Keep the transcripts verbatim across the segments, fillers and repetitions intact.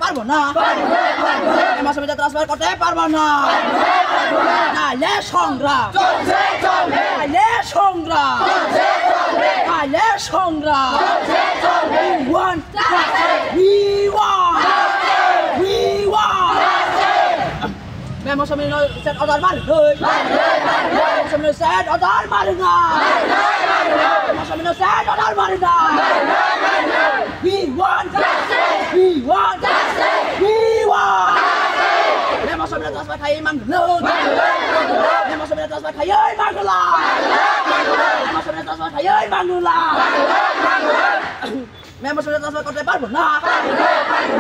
পারবো না। মে মাসে মধ্যে transfer করতে পারবো না। নাইলে সংগ্রাম। নাইলে সংগ্রাম। নাইলে সংগ্রাম। We want justice. We want. We want. Memo Somino said order মারুন। Memo Somino said order মারুন। Memo Somino said order মারুন। We want justice. We want justice. We want. Memo Somino transfer khai mangla. Memo Somino transfer khai mangla. Memo Somino transfer khai mangla. Memo Somino transfer করতে পারবো না।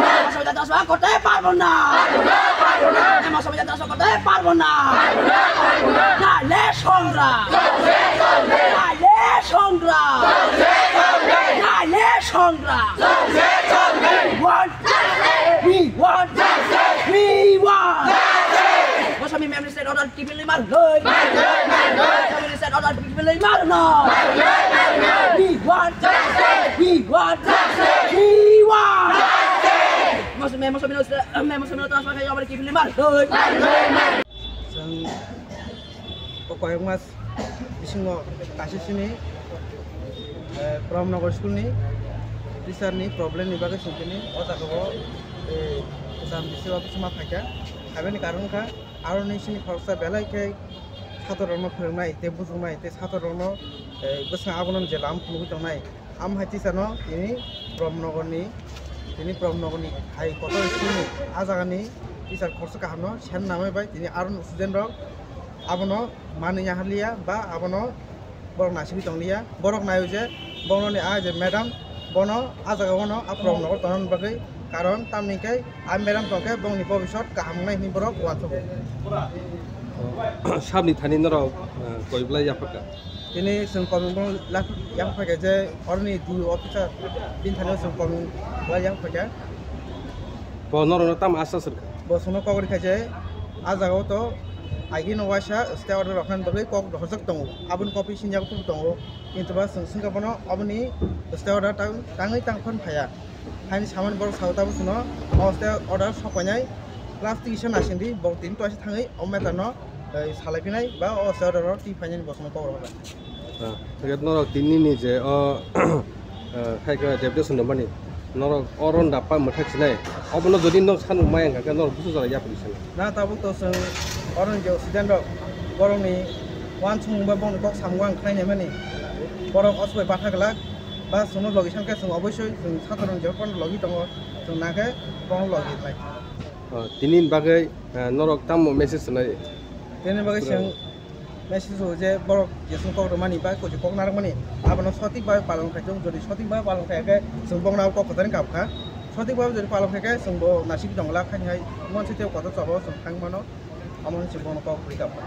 Memo Somino transfer করতে পারবো না। Memo Somino transfer করতে পারবো না। নাইলে সংগ্রাম। নাইলে সংগ্রাম। নাইলে সংগ্রাম। We want justice. We want justice. We want justice. Memo Somino said order Kipili marloi. Marloi, marloi. Kipili said order Kipili marloi. Marloi, marloi. We want justice. We want justice. We want justice. Memo Somino, Memo Somino transfer khai order Kipili marloi. Marloi, marloi. Chwng o koyok mas bisingo kaisa chini, eh, Pramnagar school ni teacher ni problem ni bagwi chwng tini o jaga o, eh, jam bisi o bisi ma phaikha. Aboni karon kha, aroni chini khoroksa belai khe sator rokno phwrwngnai tei bujuknai tei sator rokno, eh, bwswng abono je lam phunugwi tongnai. Amo hai teacher no tini Pramnagar ni, tini Pramnagar ni hai kotor school ni a jaga ni teacher khoroksa kaham no sen namai bai tini aron student rok abono manwi ya haliya ba abono borok naisingwi tong liya. Borok naio je bono ni a je madam bono a jaga o no a Pramnagar tongna bagwi, karon tamni khe a madam tong khe bongni bobisot kaham wngnai hwnwi borok uansukgo. Sabni thani norok, eh, koi belai yapharkha? Tini chwng komung bono yapharkha je oroni D O officer bini thani chwng komung belai yapharkha. Bo norokno tamo aswk aswk rwkha? Bo chwngno kok rwkha je a jaga o to agini waisa stay order rwkhnani bagwi kok rohorjak tongo, aboni copy sinjak tongo, kintu ba chwng swngkha bono oboni stay order tang-, tangwi tang phano phaiya. Haini samani borok sao tabuk chwngno o stay order sok painai, class tisa naisingdi, bo tini toisa thangwi o matter no, eh, salai phinai ba o stay order o twi phainani bo chwngno kok rohorkha. Ah, hwnkhe norok tinini je o, eh, hai khe deputation rwmani, norok o ronda pa mwthak sinai, obono jodi nok sanuk maya wngkha khe norok busu jora yapri sinai. Na tabuk to chwng oroni je student rok, borokni uansukmung ba bongni kok samung ang khlai naimani, borok osbai batha glak ba chwngno logi sankhe chwng oboisoi chwng satorni je phano logi tongo, chwng nangkhe bono logi rwnai. Ah, tini bagwi, eh, norok tamo message rwnai? Tini bagwi chwng message rw je borok jeswng kok rwmani ba kuchuk kok narwkmani abono sotik bai palon khai chwng, jodi sotik bai palon khai khe chwng bongno kok kwthani kap kha, sotik bai jodi palon khai khe chwng bo nasik tong glak, haini hai monsi tei kotor chabo chwng thang mano, amo chwng bono kok rwi kap kha.